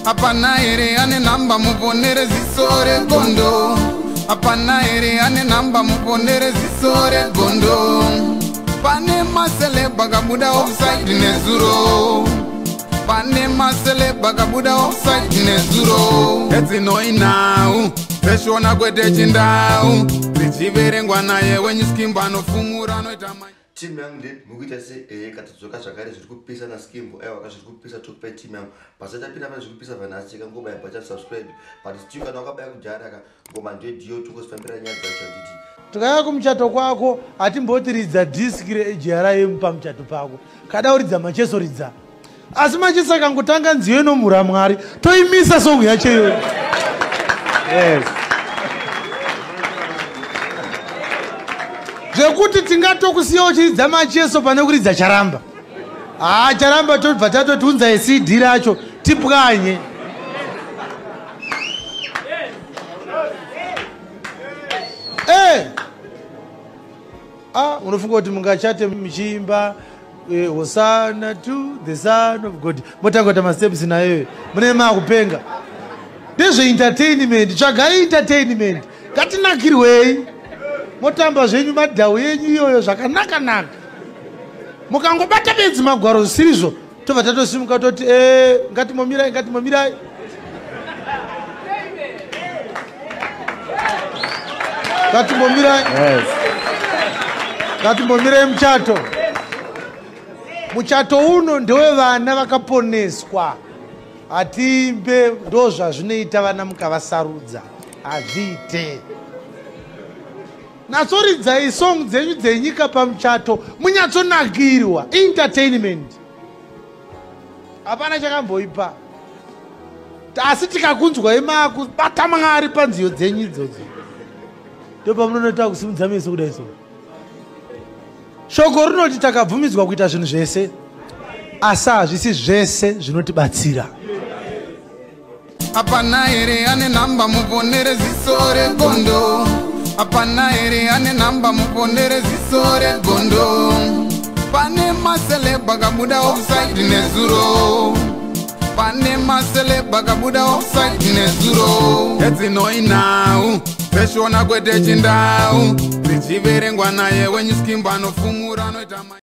Hapana here ane nhamba muponere ziso regondo. Hapana here ane nhamba muponere ziso regondo. Pane maceleb akabuda offside nezuro. Pane maceleb akabuda offside nezuro. Edzinoi nhau dzeshona kwete chindau dzichiverengwa naye wenyu Skimbo anofumura anoita Timu yangu nde mukuita se katadzoka zvakare zviri kupisa naSkimbo. Aiwa, zviri kupisa, tokupai timu yangu pasati apinda pane zviri kupisa vanhasi. Kangobaya button subscribe, but still kana wakabaya kudhara ka ngoma ndediyo, tongozifambira nyaya dzacho, handiti? Tikauya kumuchato kwako, hatimbotiridza dhiski reGRM pamuchato pako. Kada uridza Macheso, ridza, asi Macheso akangotanga nziyo inomhura Mwari, toimisa song yacho iyoyo. Yes. Zvekuti tingatokusiya uchiridza Macheso pane kuridza Charamba. Haa, Charamba tobva tatoti unzai CD racho tipwanye. Eh! Ah, unofunga kuti mungachate muchiimba "Hosana to the Son of God", motanga kuita masteps nayoyo, mune maakupenga. Ndezveentertainment, tsvagai entertainment, ngatinakirwei. Motamba zvenyu madhau yenyu iyoyo zvakanaka-naka. Mukangobata bedzi magwaro zvisirizvo, tobva tatosimuka toti e, ngatimomirai, ngatimomirai, ngatimbomirai. Yes. Ngatimbomirai muchato. Muchato uno ndewevana vakaponeswa, hatiimbe. Ndo zvazvinoita vana mukavasarudza, hazviite. Natsoridzai song dzenyu dzenyika pamuchato, munyatsonakirwa, entertainment, hapana chakamboipa. Asi tikakunzwai maakubata Mwari panziyo dzenyu idzodzo, ndo pamunonoita kusimudza meso kudai. So shoko rinoti takabvumidzwa kuita zvinhu zvese, asi hazvisi zvese zvinotibatsira. Hapana here ane nhamba muponere ziso regondo? Hapana here ane nhamba muponere ziso regondo? Pane maceleb akabuda offside nezuro. Pane maceleb akabuda offside nezuro. Edzinoi nhau dzeshona kwete chindau dzichiverengwa naye wenyu Skimbo anofumura anoita.